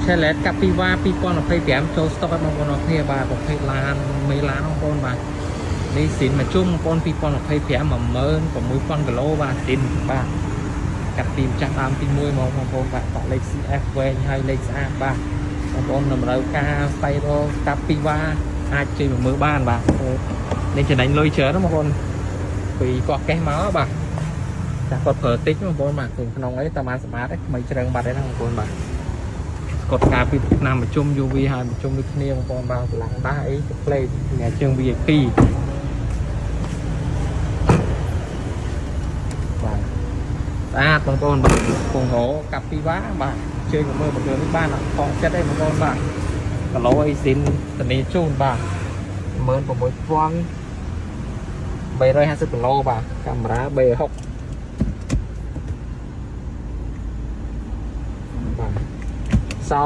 Chevrolet Captiva 2025ចូលស្តុកឲ្យបងប្អូនអរគ្នាបាទប្រភេទឡានមេឡានបងប្អូនបាទនេះស៊ីនមួយជុំបងប្អូន2025 16,000គីឡូបាទស៊ីនបាទកាត់ពីម្ចាស់ដើមទី1មកបងប្អូនបាទបាក់លេខ CF វែងហើយលេខស្អាតបាទបងប្អូនតម្រូវការស្វែងរក Captiva អាចជួយមកមើលបានបាទនេះចំណេញលុយច្រើនណាបងប្អូនពីកោះកេះមកបាទចាស់គាត់ប្រើតិចបងប្អូនបាទក្នុងអីតាមបានសម្អាតថ្មីជ្រើងបាត់ហើយហ្នឹងបងប្អូនបាទ គាត់ការពីឆ្នាំប្រជុំ UV ហើយប្រជុំដូចគ្នាបងប្អូនបាទកម្លាំងដាស់អីទៅផ្លេកសម្រាប់ជើង VIP បាទស្អាតបងប្អូនបាទពងរកាប់ពីវ៉ាបាទជើងមើលបើនេះបានអត់ខកចិត្តទេបងប្អូនបាទគីឡូអីស៊ីនធានាជូនបាទ16350គីឡូបាទកាមេរ៉ា360